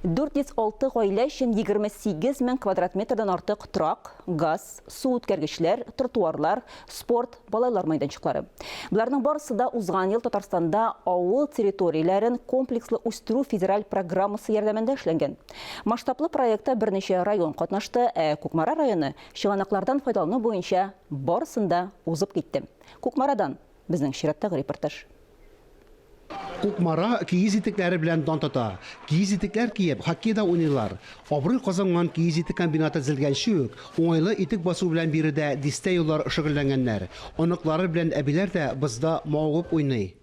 406 гаилә өчен 28 мең квадрат метрдан артык торак, газ, су үткәргечләр, тротуарлар, спорт, балалар мәйданчыклары. Боларның барысы да узган ел Татарстанда авыл территорияләрен комплекслы үстерү федераль программасы ярдәмендә эшләнгән. Масштаблы проектта берничә район катнашты, ә Кукмара районы чыганаклардан файдалану буенча барысын да узып китте. Кукмарадан безнең чираттагы репортаж. Кукмара киез итекләре белән дан тота. Киез итекләр киеп, хоккей да уйныйлар. Абруй казанган киез итек комбинаты төзелгәнче үк, уңайлы итек басу белән биредә дистә еллар шөгыльләнгәннәр. Оныклары белән әбиләр дә бозда мавыгып уйный.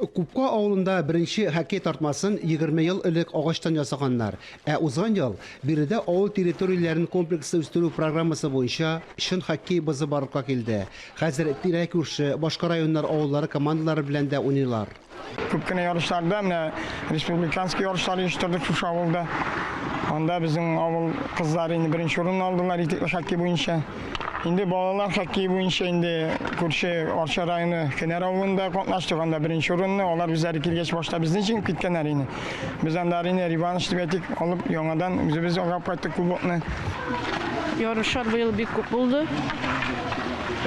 Купка авылында беренче хоккей тартмасын 20 ел элек агачтан ясаганнар. Ә узган ел биредә авыл территорияләрен комплекслы үстерү программасы буенча чын хоккей бозы барлыкка килде. Хәзер тирә-күрше башка районнар авыллары командалары белән дә уйныйлар. Күп кенә ярышларда, менә республиканский ярышлар оештырдык шушы авылда. Анда безнең авыл кызлары инде беренче урынны алдылар итекле хоккей буенча. Инде балалар хоккее буенча инде күрше Арча районы Кенәр авылында катнаштык, анда беренче урынны. Алар үзләре килгәч башта безне җиңеп киткәннәр инде. Без анда инде реванш дип әйтик, алып яңадан үзебез алып кайттык кубокны. Ярышлар быел бик күп булды.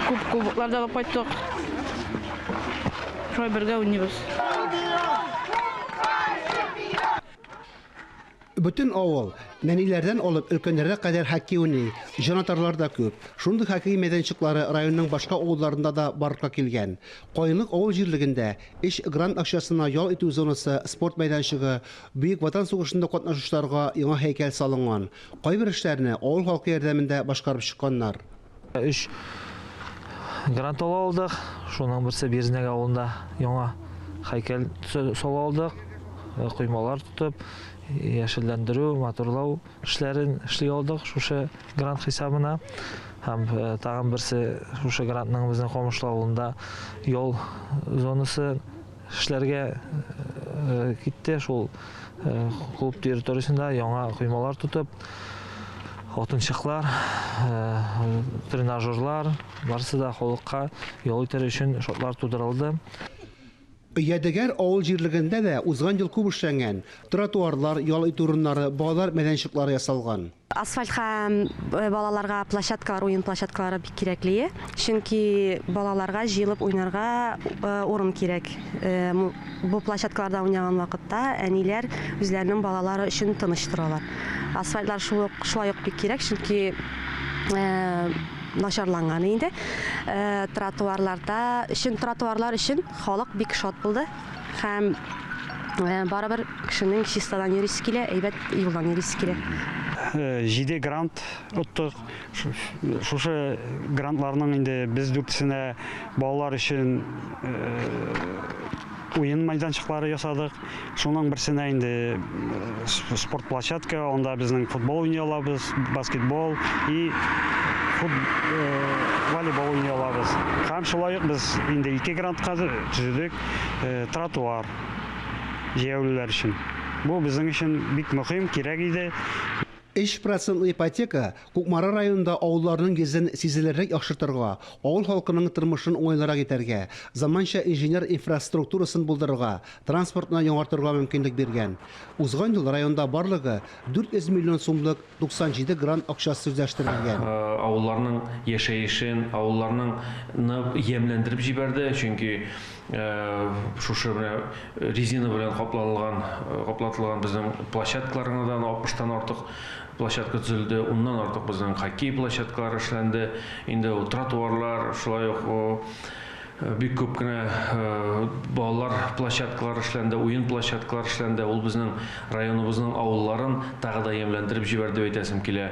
Күп кубоклар да алып кайттык. Шулай бергә уйныйбыз. Бөтен авыл, нәниләрдән алып өлкәннәргә кадәр хоккей уйный, җанатарлар да күп. Шундый хоккей мәйданчыклары районның башка авылларында да барлыкка килгән. Каенлык авыл җирлегендә өч грант акчасына ял итү зонасы, спорт мәйданчыгы, Бөек Ватан сугышында катнашучыларга яңа һәйкәл салынган. Кайбер эшләрне авыл халкы ярдәмендә башкарып чыкканнар. Өч грант ала алдык. Шуның берсе Березнәк авылында яңа һәйкәл сала алдык. Коймалар тотып, яшелләндерү, матурлау эшләрен эшли алдык шушы грант хисабына. Һәм тагын берсе шушы грантның безнең Камышлы авылында ял зонасы эшләргә китте. Шул клуб территориясендә яңа коймалар тотып, отынчыклар, тренажерлар, барысы да халыкка ял итәр өчен шартлар тудырылды. Ядегәр авыл җирлегендә дә узган ел күп эшләнгән. Тротуарлар, ял итү урыннары, балалар мәйданчыклары ясалган. Асфальт һәм балаларга площадкалар, уен площадкалары бик кирәкле, чөнки балаларга җыелып уйнарга урын кирәк. Бу площадкаларда уйнаган вакытта әниләр үзләренең балалары өчен тыныч торалар. Асфальтлар шул ук, шулай ук бик кирәк, чөнки начарланган инде. Тротуарларда өчен, тротуарлар өчен халык бик шат булды һәм барыбер кешенең чистадан йөрисе килә, әйбәт юлдан йөрисе килә. Җиде грант оттык. Шушы грантларның инде без дүртесенә балалар өчен уен мәйданчыклары ясадык. Шуның берсенә инде спорт площадка, анда безнең футбол уйный алабыз, баскетбол и волейбол уйный алабыз. Һәм шулай ук без инде ике грантка төзедек тротуар җәяүлеләр өчен. Бу безнең өчен бик мөһим, кирәк иде. Өч процентлы ипотека Кукмара районында авылларның йөзен сизелерлек яхшыртырга, авыл халкының тормышын уңайлырак итәргә, заманча инженер инфраструктурасын булдырырга, транспортны яңартырга мөмкинлек биргән. Узган ел районда барлыгы 400 миллион сумлык 97 грант акчасы үзләштерелгән. Авылларның яшәешен, авылларның ны ямьләндереп җибәрде, чөнки шушы менә резина белән капланылган, каплатылган безнең площадкалар гына да 60 тан артык площадка төзелде, уннан артык безнең хоккей площадкалары эшләнде. Инде ул тротуарлар, шулай ук бик күп кенә балалар площадкалары эшләнде, уен площадкалары эшләнде. Ул безнең районыбызның авылларын тагы да ямьләндереп җибәрде дип әйтәсем килә.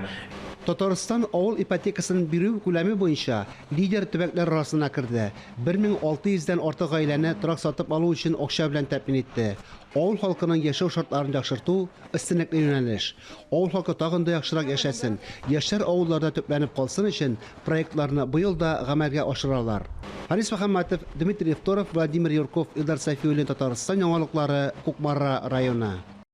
Татарстан авыл ипотекасын бирү күләме буенча лидер төбәкләр арасына керде, 1600 дән артык гаиләне торак сатып алу өчен акча белән тәэмин итте. Авыл халкының яшәү шартларын яхшырту, өстенлекле юнәлеш. Авыл халкы тагын да яхшырак яшәсен, яшьләр авылларда төпләнеп калсын өчен проектларны быел да гамәлгә ашыралар. Харис Мөхәммәтов, Дмитрий Евторов, Владимир Юрков, Илдар Сәфиуллин, Татарстан яңалыклары, Кукмара районы.